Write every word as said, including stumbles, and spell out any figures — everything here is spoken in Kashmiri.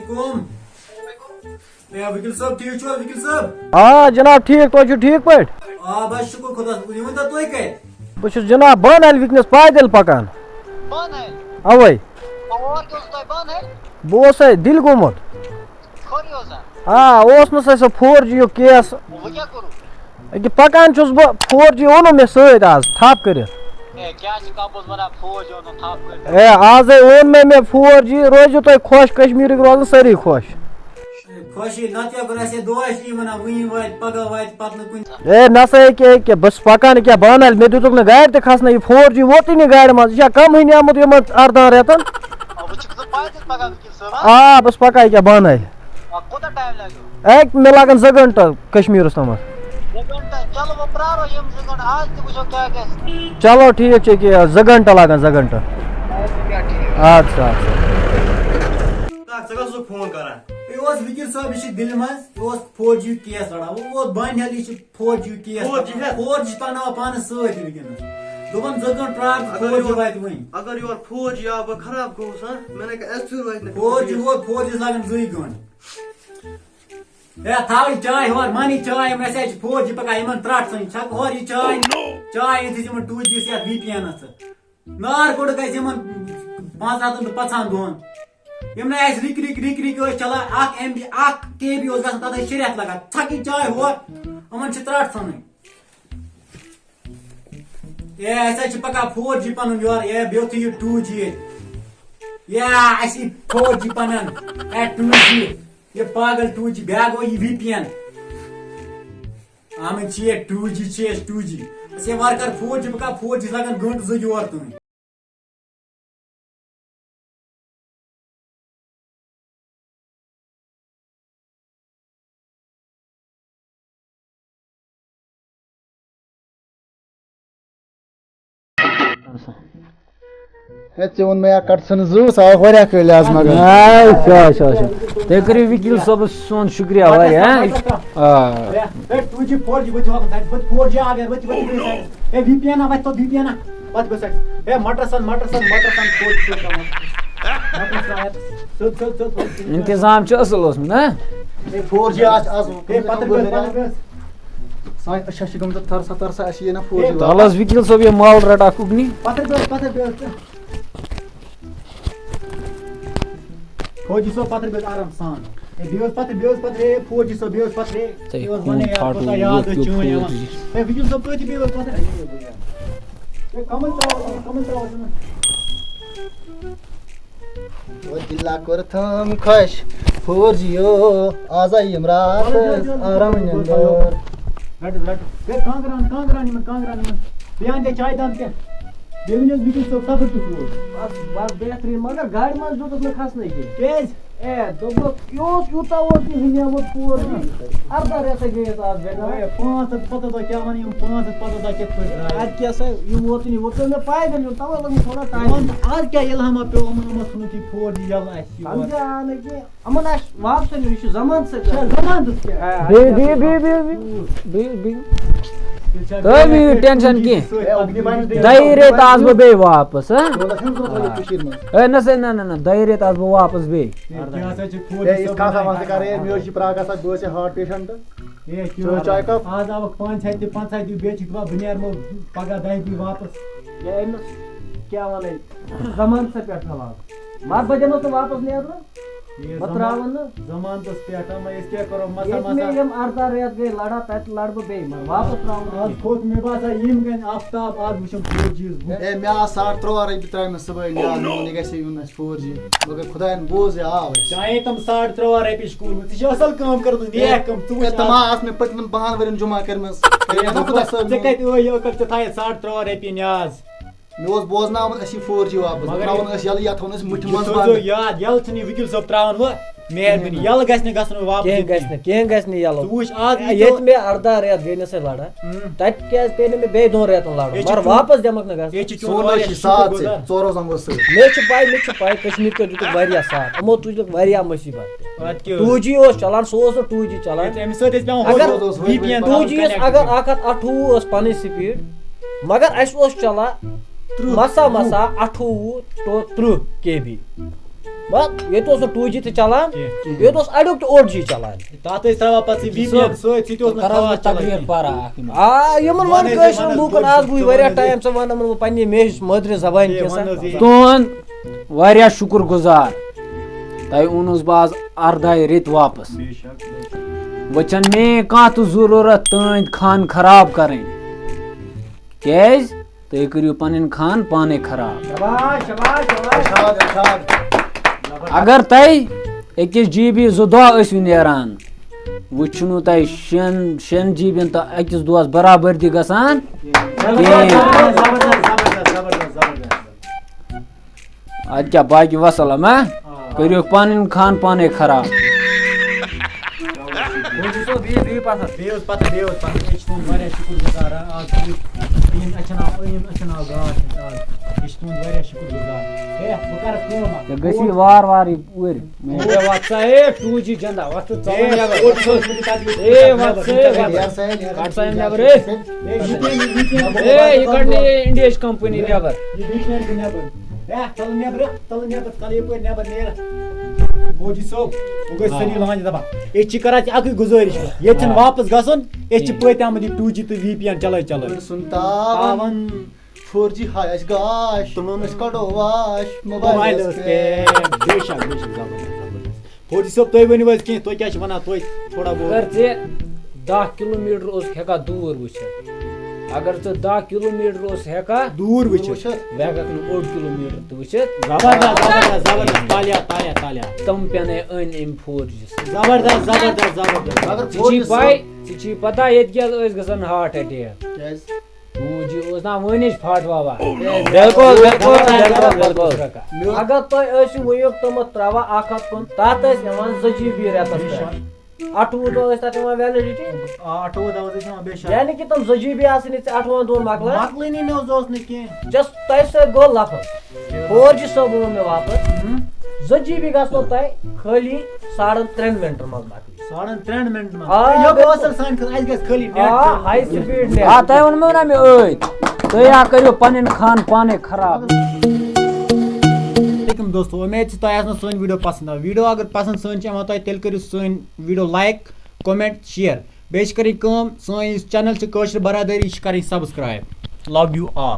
کم۔ اے، وکیل صٲب، ٹھیٖک چھِو حظ، وکیل صٲب؟ آ جناب، ٹھیٖک، تُہۍ چھِو ٹھیٖک پٲٹھۍ؟ آ، بس شُکُر خۄدایَس کُن۔ یہِ ؤنۍ تو تُہۍ کَتہِ؟ بہٕ چھُس جناب بانہٕ ہالہِ وٕنکیٚنَس پایدٔلۍ پکان۔ بانہٕ ہالہِ؟ اَوَے۔ اور کیٛاہ اوس تۄہہِ بانہٕ ہالہِ؟ بہٕ اوسَے دِلہِ گوٚمُت۔ خٲرٕے اوسا؟ آ، اوس نہٕ سا سُہ فور جی یُک کیس۔ وۄنۍ کیٛاہ کوٚرُتھ؟ أکہِ پکان چھُس بہٕ، فور جی اوٚنُم مےٚ سۭتۍ آز تھپھ کٔرِتھ۔ اے، کیٛاہ چھِ کپُس وَنان فور جی اوٚنُم تھپھ کٔرِتھ؟ اے، آزَے اوٚن مےٚ، مےٚ فور جی، روٗزِو تُہۍ خۄش، کشمیٖرٕکۍ روزَن سٲری خۄش۔ خۄشی نتہٕ کیٛاہ کَرو اَسہِ، یہِ دۄہ آسہِ یِوان، وٕنہِ واتہِ، پگاہ واتہِ، پَتہٕ نہٕ کُنہِ۔ اے، نہ سا، ییٚکیٛاہ، ییٚکیٛاہ، بہٕ چھُس پَکان، ییٚکیٛاہ، بانہٕ ہالہِ، مےٚ دیُتُکھ نہٕ گاڑِ تہِ کھَسنَے، یہِ فور جی ووتُے نہٕ گاڑِ منٛز، یہِ چھا کَمٕے نیومُت یِمَن اَردَہَن رٮ۪تَن؟ آ، وۄنۍ چھُکھ ژٕ پایدٔلۍ پَکان وٕنکیٚس صٲب، ہا؟ آ، بہٕ چھُس پَکان ییٚکیٛاہ بانہٕ ہالہِ۔ آ، کوٗتاہ ٹایم لَگیو؟ اے، مےٚ لَگَن زٕ گھنٹہٕ کشمیٖرَس تامَتھ۔ زٕ گھنٹہٕ؟ چلو، وۄنۍ پرٛارو یِم زٕ گھنٹہٕ، آز تہِ وٕچھو کیٛاہ گژھِ۔ چلو، ٹھیٖک چھُ، ییٚکیٛاہ، زٕ گھنٹہٕ لَگَن، زٕ گھنٹہٕ۔ اَدٕ کیٛاہ ٹھیٖک۔ اَدٕ سا، اَدٕ سا۔ ژٕ کَس اوسُکھ فون کران؟ یہِ اوس وکیل صٲب، یہِ چھِ دِلہِ منٛز، یہِ اوس فور جی کیس لڑان۔ وۄنۍ ووت بانہٕ ہالہِ، یہِ چھِ فور جی کیس۔ فور جی ہا؟ فور جی تہِ اَنناو پانَس سۭتۍ وٕنکیٚنَس۔ دوٚپُن زٕ گٲنٛٹہٕ پرٛار، اگر فور جی یور، واتہِ وٕنۍ۔ اگر یور فور جی آو، بہٕ خراب گوٚوُس، ہا؟ مےٚ نَے کَتھ، اَسہِ ژھٕر واتہِ نہٕ۔ فور جی ووت، فور جی یَس لَگَن زٕے گٲنٛٹہٕ۔ ہے، تھاو یہِ چاے ہورٕ، مَن یہِ چاے، مےٚ سۭتۍ چھِ فور جی پَکان، یِمَن ترٛٹھ ژھٕنٕنۍ، چھَکھ ہورٕ یہِ چاے، چاے أنِتھ یِمَن ٹوٗ جی یَس یَتھ وی پی اٮ۪نَس ژٕ۔ نار کوٚڑُکھ اَسہِ یِمَن پانٛژَن ہَتَن تہٕ پَژھَن دۄہَن۔ یِم نہٕ اَسہِ رِکۍ رِکۍ رِکۍ رِکۍ ٲسۍ چَلان، اَکھ ایم بی، اَکھ کے بی اوس گژھان، تَتھ ٲسۍ شےٚ رٮ۪تھ لَگان۔ ژھَکھ یہِ چاے ہورٕ، یِمَن چھِ ترٛٹھ ژھٕنٕنۍ۔ اے، اَسہِ حظ چھِ پَکان فور جی پَنُن یورٕ، اے، بیٚیہِ اوسُے یہِ ٹوٗ جی ییٚتہِ۔ یا، اَسہِ یہِ فور جی پَنُن، اے، ٹوٗ جی، یہِ پاگل ٹوٗ جی، بیٛاکھ گوٚو یہِ وی پی اٮ۪ن۔ آمٕتۍ چھِ یہِ ٹوٗ جی، چھِ أسۍ ٹوٗ جی۔ أسۍ ہے وارٕ کارٕ فور جی، بہٕ کَرٕ فور جی، لَگَن گٲنٛٹہٕ زٕ یور تام۔ ہے، ژےٚ ووٚن مےٚ یا کَٹہٕ سَن زٕ، ژٕ آوُکھ واریاہ کٲلۍ آز مگر۔ اچھا، اچھا، اچھا۔ تُہۍ کٔرِو وکیٖل صٲبَس سون شُکریہ واریاہ، ہاں؟ آ۔ ہے، ہے، ٹوٗ جی، فور جی، وٕچھ وۄنۍ، وٕچھ فور جی آ گیا، وٕچھ، وٕچھ، وٕچھ۔ ہے، وی پی این آ، وۄتھ تو وی پی این آ، وۄتھ گژھ۔ ہے، مٹر سَن، مٹر سَن، مٹر سَن، فور جی چھُ ترٛاوان۔ مٹر سَن، سیوٚد، سیوٚد، سیوٚد، سیوٚد۔ انتظام چھُ اصل اوسمُت، ہاں؟ ہے، فور جی آسہِ آز۔ ہے، پتہٕ گژھ، پتہٕ گژھ۔ سانہِ أچھ چھِ گٔمژٕ ترسا، ترسا، اَسہِ یی نہ فور جی۔ تَلہٕ حظ وکیٖل صٲب، یہِ مال رَٹھ اکھ اُکنی۔ پتہٕ گژھ، پتہٕ گژھ۔ فوجی صٲب پتھر بیٚہہ آرام سان۔ ہے، بیٚہہ حظ پتھر، بیٚہہ حظ پتھر، ہے، فوجی صٲب، بیٚہہ حظ پتھر، ہے۔ ژےٚ یہِ اوس خوٗن وَنان، یارٕ، پھاٹوو، کوٗتاہ یاد یوٚت اوس پیوٚو چون فوج یِوان۔ یہِ۔ ہے، وٕچھِو صٲب، تُہۍ تہِ بیٚہِو حظ پتھر۔ ہے، کَمَن ترٛاوَو، کَمَن ترٛاوَو ژٕ؟ او دِلا کوٚرتھم خۄش، فوجیو، آز آیہِ یِم راتَس آرام نِندٕر۔ رَٹہٕ، رَٹہٕ۔ ہے، کانٛگرَن، کانٛگرَن یِمَن، کانٛگرَن یِمَن۔ بیٚیہِ اَن تہِ چایہِ دام کینٛہہ۔ بیٚیہِ ؤنِو حظ وٕنکیٚس صٲب صبر تہِ سوٗز۔ بس، بس بہتریٖن، مگر گاڑِ منٛز دیُتُکھ نہٕ کھسنٕے کینٛہہ۔ کیٛازِ؟ اے، دوٚپُکھ، یہِ اوس یوٗتاہ اوس نہٕ ہُمہِ ووت پور کِہیٖنۍ۔ اَرداہ رٮ۪تَے گٔیَس آز بٮ۪کار۔ اے، پانٛژھ ہَتھ پَتہٕ دۄہ کیٛاہ وَنان یِم پانٛژھ ہَتھ پَتہٕ دۄہ کِتھ پٲٹھۍ درٛاے؟ اَدٕ کیٛاہ سا، یہِ ووتُے نہٕ، یہِ ووت مےٚ پایدٔلۍ یُن، تَوَے لوٚگ مےٚ تھوڑا ٹایم۔ وَن، آز کیٛاہ اِلہاما پیوٚو یِمَن، یِمَن ژھٕنُکھ یہِ فور جی یَلہٕ اَسہِ یور؟ سَمجھے آو نہٕ کینٛہہ۔ یِمَن آسہِ واپسَن یُن، یہِ چھُ زَمانہٕ سۭتۍ۔ ہے، زَمانہٕ دُس کیٛاہ؟ ہے، بیٚیہِ، بیٚیہِ، بیٚیہِ، بیٚیہِ، بیٚیہِ، بیٚیہِ، بیٚیہِ۔ تُہۍ مہٕ ہیٚیِو ٹٮ۪نشَن کینٛہہ۔ ہے، دَہہِ رٮ۪تہٕ آسہٕ بہٕ بیٚیہِ واپَس، ہہ؟ ہے، نہ سا، نہ، نہ، نہ، دَہہِ رٮ۪تہٕ آسہٕ بہٕ واپَس بیٚیہِ۔ ہے، کیٛاہ سا چھِ فوجی ہے، یِتھ صٲبُن کَتھ ہا وَنان؟ ژٕ کَران، ہے، مےٚ حظ چھِ پرٛاگَس اَتھ، بہٕ حظ چھُس ہارٹ پیشَنٹ۔ ہے، کیٛاہ ژٕ حظ چاے کَپ؟ آز آوُکھ پانٛژِ ہَتہِ تہِ، پانٛژِ ہَتہِ تہِ، بیٚیہِ چھِ دَپان، بہٕ نیرٕ وۄنۍ پَگاہ دَہہِ دۄہہِ واپَس۔ ہے، أمِس کیٛاہ وَنَے؟ زَمانہٕ سۭتۍ پٮ۪ٹھ فِلحال۔ مگر بہٕ دِمَس نہٕ واپَس نیرنہٕ۔ ہے، بہٕ زمان-، ترٛاوَن نہٕ۔ زمانتس پٮ۪ٹھ، اما أسۍ کیٛاہ کرو؟ مسا، ییٚتہِ مےٚ مسا۔ یِم اَرداہ رٮ۪تھ گٔے لڑان، تَتہِ لڑٕ بہٕ بیٚیہِ، مگر واپس ترٛاوَن نہٕ آز کِہیٖنۍ۔ کھوٚت مےٚ باسان، یِم گٔے آفتاب، آز وٕچھُم فوجیٖز بہٕ۔ ہے، مےٚ آو ساڑ ترٛواہ رۄپیہِ ترٛاومٕژ صُبحٲے نیاز، مےٚ ووٚن، یہِ گژھِ یُن اَسہِ فوجی۔ مگر خۄدایَن بوٗز، یہِ آو اَسہِ۔ چاہے تِم ساڑ ترٛواہ رۄپیہِ چھِ کوٚرمُت، ژٕ چھِ اَصٕل کٲم کٔرمٕژ، ہے، نیک کٲم، ژٕ ہے، وٕچھ تِم آز۔ آ آسہٕ مےٚ پٔتمٮ۪ن بَہَن ؤرِین جمع کٔرمٕژ۔ ہے، ہے، نہ خۄدا صٲب، ژےٚ کَتہِ ٲے یہِ عقل، ژےٚ تھایَتھ ساڑ ترٛواہ رۄپیہِ نیاز؟ مےٚ اوس بوزناوُن، أسۍ یہِ فور جی واپس۔ مگر ترٛاوُن أسۍ یَلہٕ، یَتھ تھاوُن أسۍ مُٹھِ یہِ منٛز تھٲیزیو بنٛد۔ یاد، یَلہٕ ژھٕنہِ وٕکیٖل صٲب ترٛاوَن وۄنۍ مہربٲنی۔ کِہیٖنۍ۔ یَلہٕ گژھِ نہٕ گژھُن واپس کِہیٖنۍ ییٚتہِ۔ گژھِ نہٕ، کِہیٖنۍ گژھِ نہٕ یَلہٕ۔ ژٕ وٕچھ آز یہِ ییٚتہِ تو مےٚ اَرداہ رٮ۪تھ گٔے نہٕ سۄ لَڑٲے۔ ہُم۔ تَتہِ کیٛازِ پیٚیہِ نہٕ مےٚ بیٚیہِ دۄن رٮ۪تَن لَڑُن؟ ییٚتہِ چھِ مگر چون واپس واریاہ دِمَکھ نہٕ گژھُن۔ ییٚتہِ چھِ چون سون واریاہ حظ چھِ شُکُر ساتھ گُزار۔ ژےٚ، ژورو زنٛگو سۭتۍ۔ مےٚ چھِ پَے، مےٚ چھِ پَے، کشمیٖر کیو دیُتُکھ واریاہ ساتھ۔ یِمو تُجلُکھ واریاہ مُصیٖبت۔ اَدٕ کیٛاہ حظ؟ ٹوٗ جی اوس چلان، سُہ اوس نہٕ ٹوٗ جی چلان۔ ییٚتہِ أمِس سۭتۍ ٲسۍ پٮ۪وان اگر ہورٕ V P N V P ترٛاوُن جی یَس connect۔ اگر اَکھ ہَتھ اَٹھووُہ ٲس پَنٕنۍ speed، مگر اَسہِ اوس چلان تٕرٛہ۔ مسا مسا اَٹھووُہ to تٕرٛہ کے بی۔ بس، ییٚتہِ اوس نہٕ ٹوٗ جی تہِ چلان، ییٚتہِ اوس اَڑیُک تہِ اوٚڑ جی چلان۔ تَتھ ٲسۍ ترٛاوان پَتہٕ سُہ وی پی این سۭتۍ، سُہ تہِ اوس نہٕ خاص چلان کینٛہہ۔ آ، یِمن وَن کٲشرٮ۪ن لوٗکن، آز گوٚو واریاہ ٹایم، ژٕ وَن یِمن بہٕ پننہِ میچھ مٲدرِ زبانہِ کینٛہہ سا۔ تُہُنٛد واریاہ شُکُر گُزار۔ تۄہہِ اوٚنُس بہٕ آز اَرداہہِ رٮ۪تۍ واپس۔ وۄنۍ چھَنہٕ مےٚ کانٛہہ تہِ ضروٗرت تُہٕنٛدۍ خان خراب کَرٕنۍ۔ کیٛازِ؟ تُہۍ کٔرِو پَنٕنۍ خان پانَے خراب۔ اگر تۄہہِ أکِس جی بی زٕ دۄہ ٲسِو نیران، وۄنۍ چھُنہٕ تۄہہِ شٮ۪ن، شٮ۪ن جی بی یَن تہٕ أکِس دۄہَس برابردی گژھان کِہیٖنۍ۔ اَدٕ کیٛاہ، باقٕے وَسَلام، ہا؟ کٔرِو پَنٕنۍ خان پانَے خراب۔ بوٗزِو سا، بِہِو، بِہِو پَتھَر۔ بیٚیہِ اوس پَتہٕ، بیٚیہِ اوس پَتہٕ، أسۍ چھِ تُہُنٛد واریاہ شُکُر گُزار، آ، آز چھِ أسۍ، یِم أچھَن آو، یِم أچھَن آو گاش اَسہِ آز۔ أسۍ چھِ تُہُنٛد واریاہ شُکُر گُزار۔ ہے، بہٕ کَرٕ کٲم اَکھ۔ ژےٚ گژھی وار وار یہِ اوٗرۍ۔ ہے، وَتھ سا، ہے، ٹوٗ جی جندا، وَتھ ژٕ ژَلہٕ نٮ۪بر۔ ہے، وَتھ سا، ہے، وَتھ۔ کَڑ سا یِم نٮ۪بر، ہے۔ ہے، یہِ کَڑ نہٕ یہِ اِنڈیاہٕچ کمپنی نٮ۪بر۔ یہِ بیٚیہِ چھُ نٮ۪بر، نٮ۪بر۔ ہے، ژَلہٕ نٮ۪برٕ، ژَلہٕ نٮ۪بر، ژَلہٕ یَپٲرۍ نٮ۪بر نیر۔ فوجی صٲب، وۄنۍ گٔے سٲری لٲنٛجہِ دَپان، أسۍ چھِ کَران ژےٚ اَکٕے گُزٲرِش، ییٚتہِ چھِنہٕ واپَس گژھُن، أسۍ چھِ پٔتۍ آمٕتۍ یہِ ٹوٗ جی تہٕ وی پی این چَلٲے چَلٲے۔ سُن تاوَن، فور جی ہاے اَسہِ گاش، تُلُن أسۍ کَڑو واش موبایلَس موبایلَس پٮ۪ٹھ۔ پٮ۪ٹھ۔ بے شک، بے شک، زبردست، زبردست۔ فوجی صٲب، تُہۍ ؤنِو حظ کینٛہہ، تُہۍ کیٛاہ چھِ وَنان توتہِ تھوڑا بہت؟ اگر ژےٚ دَہ کِلوٗ میٖٹر اوس ہٮ۪کان دوٗر وٕچھِتھ، اگر ژٕ دَہ کِلوٗ میٖٹر اوس ہٮ۪کان دوٗر وٕچھِتھ۔ وٕچھِتھ۔ وۄنۍ ہٮ۪کَکھ نہٕ اوٚڑ کِلوٗ میٖٹر تہِ وٕچھِتھ۔ زبردست، زبردست، زبردست، تالیہ، تالیہ، تالیہ۔ تِم پٮ۪نے أنۍ أمۍ فور جی سۭتۍ۔ زبردست، زبردست، زبردست۔ مگر زِ فوجی چھِ صٲب۔ پَے، ژےٚ چھِ پَتہ ییٚتہِ کیٛاہ ٲسۍ گژھان ہارٹ اٹیک؟ کیٛازِ؟ ٹوٗ جی اوس نا وٕنِچ پھاٹواوا۔ بِلکُل، بِلکُل، بِلکُل، بِلکُل۔ اگر تۄہہِ ٲسِو وٕنیُک تامَتھ ترٛاوان اَکھ ہَتھ کُن، تَتھ ٲسۍ یِوان زٕ جی بی رٮ۪تَس پٮ۪ٹھ۔ اَٹھووُہ دۄہ ٲسۍ تَتھ یِوان ویلڈِٹی۔ آ، اَٹھووُہ دۄہ ٲسۍ یِوان، بے شک۔ یعنی کہِ تِم زٕ جی بی آسٕے نہٕ ژےٚ اَٹھووُہَن دۄہَن مۄکلان۔ مۄکلٲنی نہٕ حظ اوس نہٕ کینٛہہ۔ Just تۄہہِ سۭتۍ گوٚو لفظ۔ فور جی صٲب ووٚن مےٚ واپس۔ ہُم۔ زٕ جی بی گژھنو تۄہہِ خٲلی ساڑَن ترٛٮ۪ن مِنٹَن منٛز مۄکلٕنۍ۔ ساڑَن ترٛٮ۪ن مِنٹَن منٛز؟ آ، یہِ گوٚو بِلکُل۔ اَصٕل سانہِ خٲطرٕ، اَسہِ گژھِ خٲلی net آ، چلُن۔ High speed net۔ آ، تۄہہِ ووٚنمو نا مےٚ ٲدۍ۔ تُہۍ ہا کٔرِو پَنٕنۍ خان پانَے خراب۔ علیکم دوستو، اُمید چھِ تۄہہِ آسنو سٲنۍ video پَسنٛد آمٕژ۔ Video اگر پَسنٛد سٲنۍ چھِ یِوان تۄہہِ، تیٚلہِ کٔرِو سٲنۍ video like، comment، share۔ بیٚیہِ چھِ کَرٕنۍ کٲم، سٲنۍ یُس channel چھِ کٲشِر برادٔری، یہِ چھِ کَرٕنۍ subscribe۔ Love you all۔